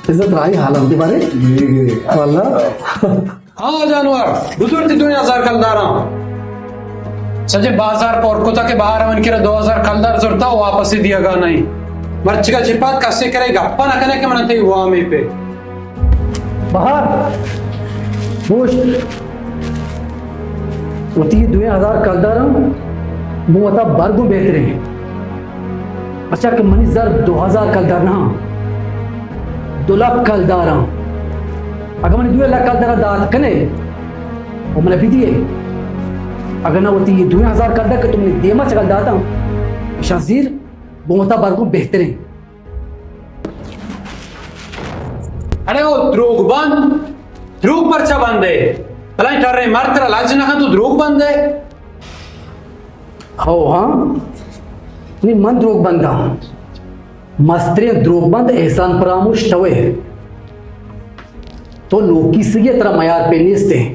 عزت راہی حالت دے بارے۔ جی، جی۔ واللہ۔ ہاں جانور، بزرتی دوئیں ہزار کلداراں۔ سجے بازار پر کتا کہ بہار من کرا دو ہزار کلدار زرتا، واپسی دیگا نہیں۔ مرچگا چپات کسے کرے گپا نہ کنے کہ من تئی وامی پہ۔ بہار، گوشت۔ وتی دوئیں ہزار کلداراں گوں وتا بر گوں بہتریں۔ پرچا کہ منی زر دو ہزار کلدار نہ، دو لکھ کلداراں۔ اگاں منی دوئیں لکھ کلدار دات کنے، و من بدیے۔ اگاں نہ وتی دوئیں ہزار کلدار کہ تو منی دیما چگل داتاں، اشاں زیر گوں وتا بر گوں بہتریں۔ اڑے او دروگ بند، دروگ پرچا بندے؟ بلائیں ٹریں مرد ترا لج نہ کن، تو دروگ بندے؟ ہو ہاں، نی من دروگ بنداں۔ مستریں دروگ بند احسان پراموش توئے۔ تو نوکی سگی ترا میار پہ نیستیں۔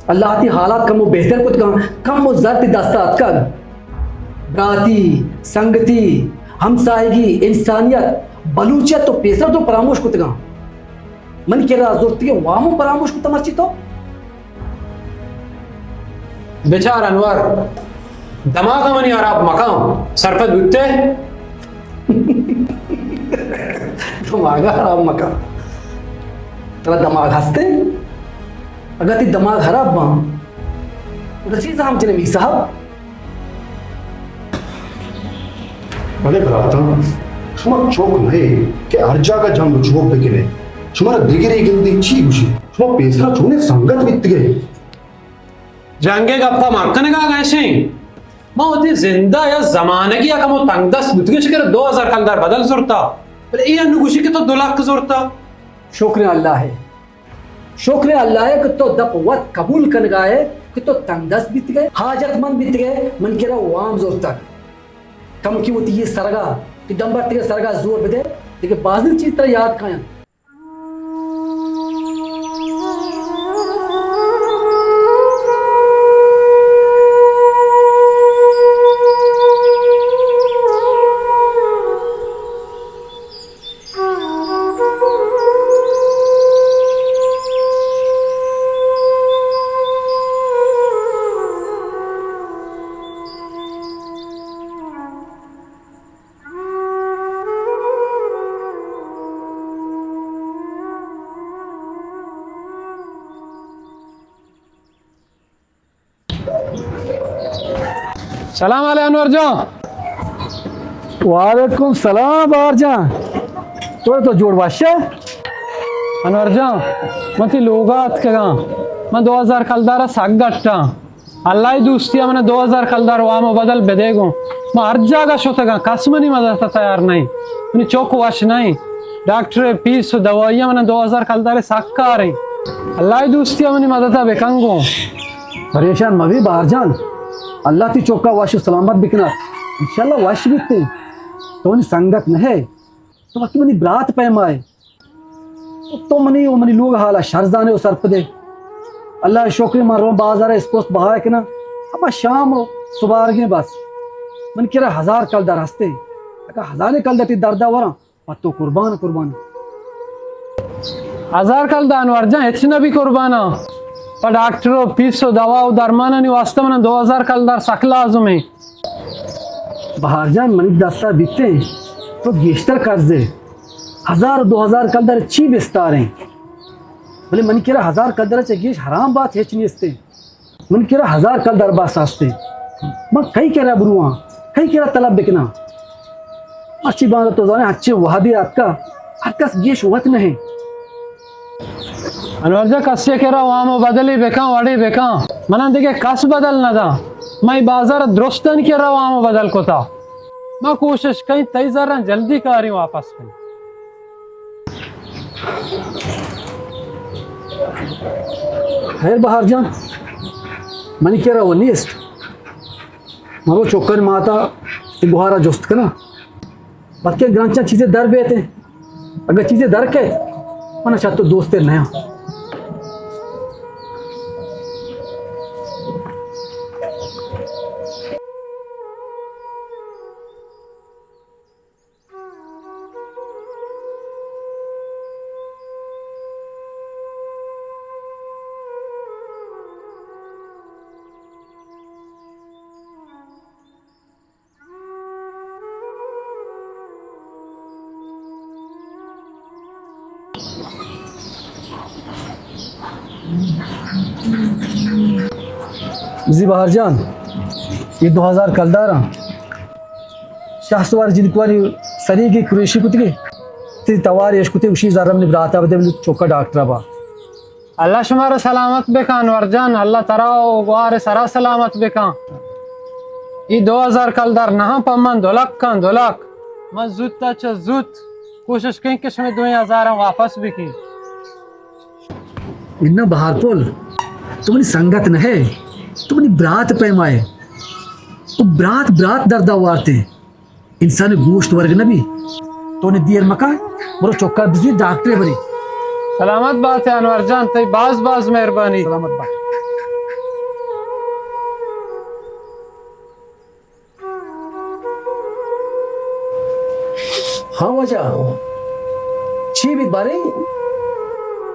اللہ تی حالات کمو بہتر کت کن، کمو زر تی دستا اتکگ۔ براتی، سنگتی، ہمساہگی، انسانیت، بلوچیت تو پیسر تو پراموش کتگاں۔ من کرا زرتگیں وامو پراموش کتا، مرچی تو؟ بچار انور، دماغ منی حراب مکن، سرپد بوتے؟ دماغ حراب مکن۔ ترا دماغ ہستے؟ اگر تی دماغ حراب باں، تو چیز ہم چنے می صاحب۔ بلے براتاں، شما چوک نہ ئے کہ ہر جاگہ جنگ و چوک بکنے۔ شما را دگرے گندی چی گوشی؟ شما پیسرا چونیں سنگت بیتگے؟ جنگے گپا من کنگا گیشیں۔ ما وتی زندا یا زمانگی یا کمو تنگ دست بوتگش کہ دو ہزار کلدار بدل زرتا۔ بلے اے انو گوشی کہ تو دو لکھ زرتا۔ شکر اللہ ہے۔ شکر اللہ ء کہ تو دپ وت قبول کنگا ئے کہ تو تنگ دست بیتگ ئے، حاجت مند بیتگ ئے، من کرا وام زرتگ۔ کمکی وتی یہ سرگا، تی دمبرتگے سرگا زور بدے، دگہ بازیں چیز ترا یاد کاینت۔ سلام علیکم انور جان۔ وعلیکم سلام بہار جان۔ تو تو جوڑ وش ئے؟ انور جان، من تی لوگا اتکگاں۔ من دو ہزار کلدار سک گٹاں۔ اللہ دوستی من دو ہزار کلدار وام و بدل بدے گوں۔ من ہر جاگہ شتگاں، کس منی مدد تیار نہیں۔ منی چوک وش نہیں۔ ڈاکٹر پیس و دوائی من دو ہزار کلدار سک کاریں۔ اللہ دوستی منی مدد بکن گوں۔ پریشان مبی بہار جان، اللہ تی چوکا وش و سلامت بکنات۔ انشاءاللہ وش بیتیں۔ تو منی سنگت نہ ئے، تو وقتی منی برات پیما ئے۔ تو منی و منی لوگ حالا شر زانے و سرپدے۔ اللہ شکر من رو بازار اسپوست بہا کناں۔ اما شام و سبارگیں بس۔ من کرا ہزار کلدار ہستے۔ اگا ہزاریں کلدار تی دردا وراں، پہ تو قربان، قربان۔ ہزار کلدار انور جان، ہچ نبی قربانا۔ پہ ڈاکٹر و پیس و دوا و درمانانی واسطہ منا دو ہزار کلدار سک لازم ہے۔ بہار جان، منی دستا بیتیں، تو گیشتر قرضے۔ ہزار و دو ہزار کلدار چی بستاریں؟ بلے منی کرا ہزار کلدار چہ گیش حرام بات ہچ نیستیں۔ من کرا ہزار کلدار بس ہستیں۔ من کئی کرا برواں، کئی کرا طلب بکناں؟ مرچی باندا تو زانے ہنچیں وہدے آتکا، ہر کس گیش وت نہ انت۔ انور جان، کسے کرا وام و بدلی بکن، وڑے بکن۔ منا دگہ کس بدل نہ داں۔ من اے بازار درستانی کرا وام و بدل کتا۔ ما کوشش کئیں تئی زراں جلدی کاریں واپس کن۔ خیر بہار جان، منی کرا و نیست۔ من رو چکر ماتا گوہارا جست کناں۔ بلکہ گرانچاں چیزے در بیت انت۔ اگہ چیزے در کئیت، من چہ تو دوستر نیاں۔ زی بہار جان، اے دو ہزار کلداراں شاہ سوار جنکوانی سریگی کریشی کتگی، تئی توار اش کتے، اشی زرم نی براتا بدے، بلے چوکا ڈاکٹرا با۔ اللہ شمارا سلامت بکن انور جان، اللہ ترا و گوار سرا سلامت بکن۔ ای دو ہزار کلدار نہ پہ من، دو لکھ کن، دو لکھ۔ من زوت تا چہ زوت کوشش کن کہ شمے دوئیں ہزاراں واپس بکن۔ اناں بہار پل، تو منی سنگت نہ ئے، تو منی برات پیما ئے۔ او برات برات دردا وارتے۔ انسان گوشت ورگ نہ بی۔ تو نے دیر مکن، برو چکا بزی ڈاکٹرے بری۔ سلامت بات انور جان، تئی باز باز مہربانی۔ سلامت بات۔ ہاں واجہ، چی بیت بارے؟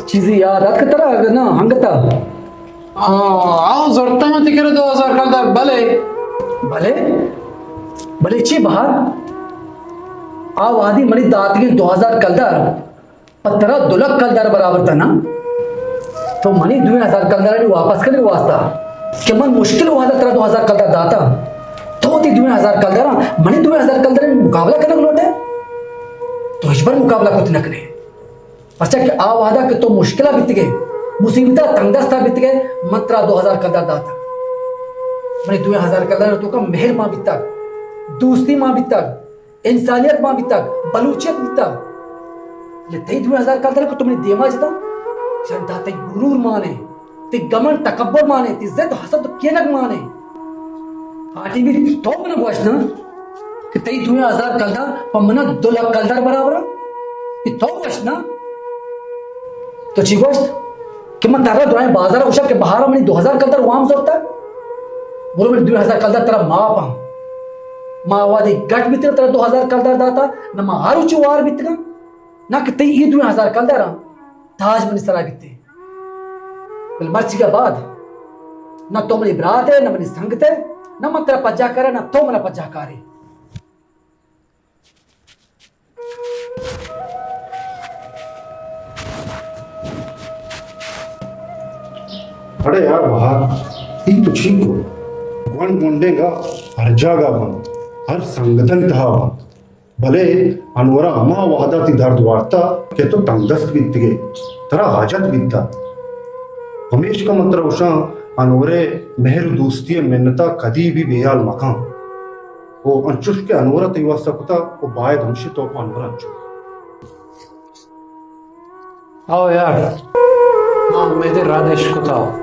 چیزے یاد اتک ترا اگہ نا ہنگتا؟ آ، آ، زرتا من تئی کرا دو ہزار کلدار، بلے۔ بلے؟ بلے چی بہار؟ آ وہدی منی داتگیں دو ہزار کلدار پہ ترا دو لکھ کلدار برابر تا نا؟ تو منی دوئیں ہزار کلدارانی واپس کنگ واسطہ کہ من مشکل وہدا ترا دو ہزار کلدار داتا، تو وتی دوئیں ہزار کلداراں منی دوئیں ہزار کلدارانی مقابلہ کنگ لوٹے؟ تو ہچبر مقابلہ کت نہ کنے۔ پرچا کہ آ وہدا کہ تو مشکلا بیتگے، مصیبتا تنگ دستا بیتگے، من ترا دو ہزار کلدار داتا۔ منی دوئیں ہزار کلدار توکا مہر مان بیتگ، دوستی مان بیتگ، انسانیت مان بیتگ، بلوچیت بیتگ۔ بلے تئی دوئیں ہزار کلدار کہ تو منی دیما جتا، چندا تئی غرور مانے، تئی گمن تکبر مانے، تئی ضد و حسد و کینگ مانے۔ پارٹی بھی تو منا گوشت نا کہ تئی دوئیں ہزار کلدار پہ منا دو لکھ کلدار برابر۔ اے تو گوشت نا؟ تو چی گوشت؟ کہ من ترا درائیں بازار گوشا کہ بہارا منی دو ہزار کلدار وام زرتا، برو منی دوئیں ہزار کلدار ترا ماپ آں۔ ما وہدی گٹ بیتگاں ترا دو ہزار کلدار داتا، نہ ما ہر روچی وار بیتگاں، نہ کہ تئی اے دوئیں ہزار کلداراں تاج منی سرا بیتے۔ بلے مرچیگا بعد نہ تو منی برات ئے، نہ منی سنگت ئے، نہ من ترا پجا کاراں، نہ تو منا پجا کارے۔ اڑے یار بہار، اے تو چی کو؟ گونڈ گونڈیں گا ہر جاگہ بنت، ہر سنگتانی تہا بنت۔ بلے انورا ہما وہدا تئی درد وارتا کہ تو تنگ دست بیتگے، ترا حاجت بیتا۔ پمیشکا من ترا گوشاں، انورے مہر و دوستی ء منتا کدی بھی بے حال مکن۔ و انچوش کہ انورا تئی واسطہ کتا، و باید ہمشی تو پہ انورا انچو۔ او یار، ما امید رد اش کتا،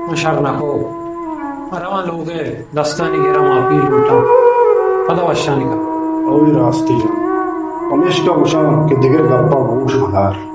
ما شر نکو۔ ما رواں لوگ ء دستانی گرا معافی لوٹاں، پدا وشانی کا۔ اوی راستی جان، پمیشکا گوشاں کہ دگر گپا گوش مدار۔